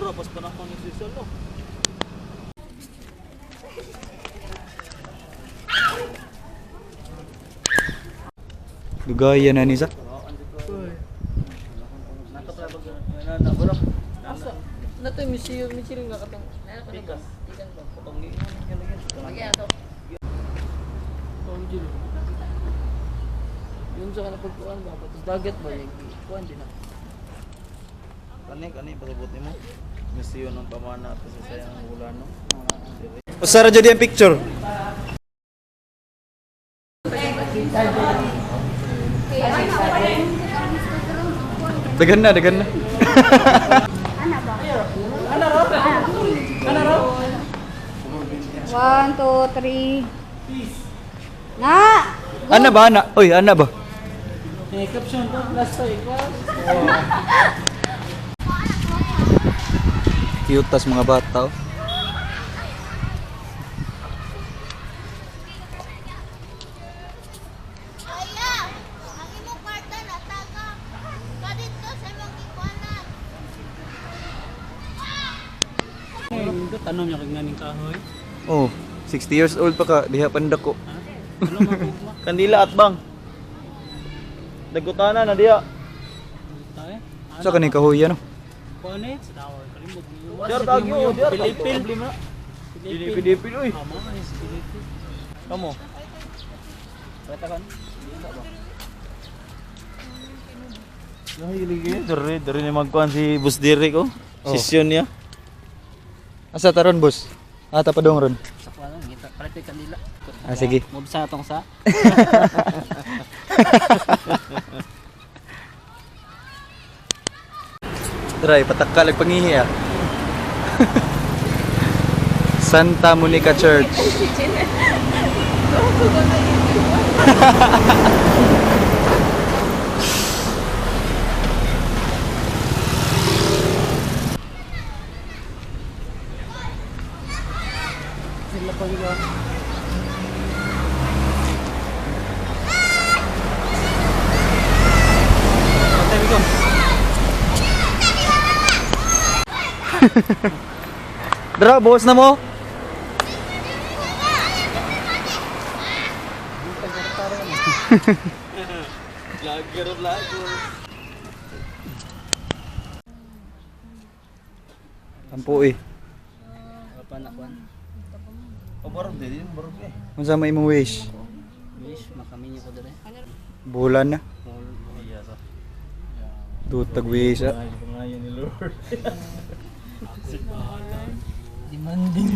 Mura pas panahon ni Cecil no. Dugaya na ni sa. Asa? Nato museum, museum nga katong. Pikas. Ikan ba? Lagi ato. Yung sa kanang pagkuan ba patong dagat ba yung kuan din na. Kani kani pasabot nimo. Museum ng pamana at sa sayang ulan no. Usa ra jud ang picture. Dagan na, dagan na. One, two, three. Na! Ana ba ana? Oy, ana ba? Eh, caption to last to ikaw. Cute tas mga bata. Oh. Aya, ang imong kwarta na taga. Kadito sa imong gikuanan. Tanom niya kag nganing kahoy. Oh, 60 years old pa ka, diha pandako. Ano magugma? Kandila at bang. Dagutana na diya. Tae. Sa kaning kahoy ano? Kuan eh sa tawag kalimot. Diar tagyo, diar Pilipil. Pilipil oy. Tama ay sa Pilipil. Kamo. Nahilig eh. Dere, dere ni magkuhan si Boss Derek oh. Oh. Session niya. Asa taron, boss? Ata pa dong ron. Sa kuan lang ngita palit kay kandila. Ah, sige. Move sa atong sa. Try, patakal ag pangihi ah. Santa Monica Church. Sila pa nila. Dra, buhos na mo. Vlogger, vlogger. Ampo eh. Wala pa na kuan. Oh, barog di, di barog eh. Unsa may imong wish? Wish makaminyo ko dire. Bulan na. Iya sa. Tutag wish ah. Ay, pangayon ni Lord. Demanding.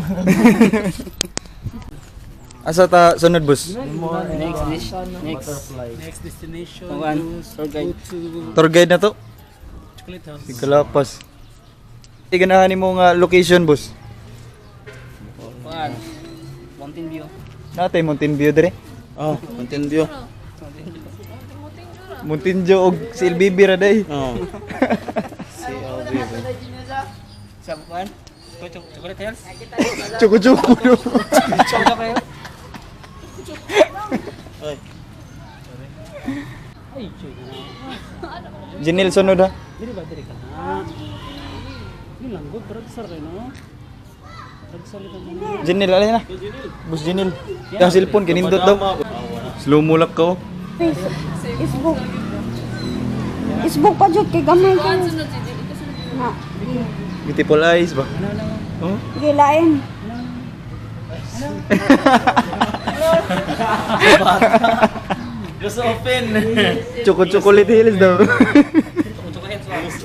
Asa ta sunod, boss? Next dish. Next. Next destination Kuan, to tour guide. go to Tour guide na to. Chocolate House. Sigalapas. Iganahan nimo nga location, boss. Kuan. Mountain View. Natay Mountain View dire. Oh, Mountain View. Mountain View og CLBB ra day. Oh. CLB. Sa kuan. Chocolate Hills. Chuko-chuko no. Chocolate Hills. Ay. Ay, chay ka na. Jinil sunod ha. Diri ba diri ka na? Yun lang good brad sir kay no. Brad sir ka mo. Jinil alay na. Boss Jinil. Yung cellphone kinindot daw. Slow mo lang ko. Isbog. Isbog pa jud kay gamay kay. Na. Beautiful eyes ba? Oh? Gilain. Just open. Choco chocolate hills daw. Chocolate Hills.